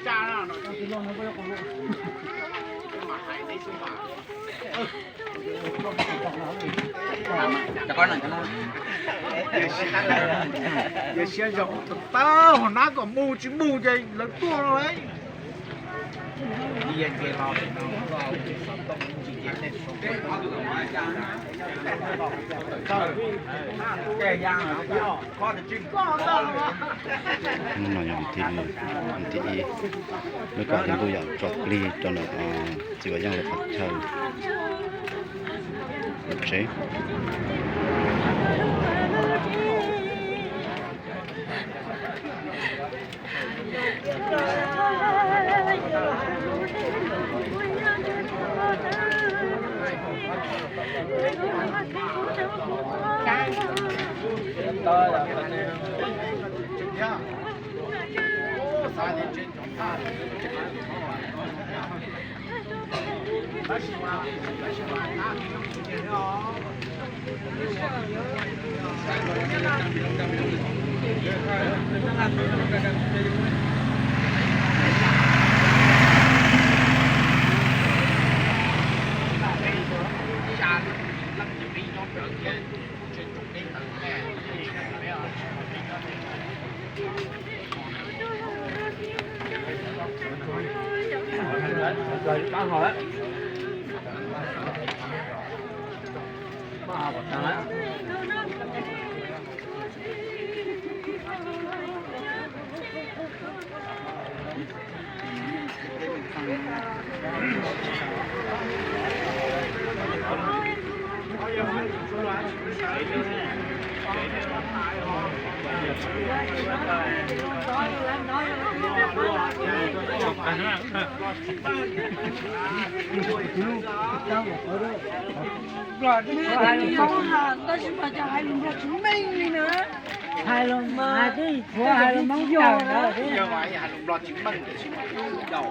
Yog siab zoo tau hov nab kom mus tsis mus ces lawv tuaj no. Hnub no yog thib, thib ib, lub kab hli ntuj yam tso plig rau ntawm txiv Vam Yeej lawv qhov chaw lub tsev. Hais lus Hmoob, tab sis mas cas hais lus Nplog tsis meej li na. Hais lus mas, hais lus Hmoob yog na. Hais lus Nplog tsis meej, tab sis mas yog.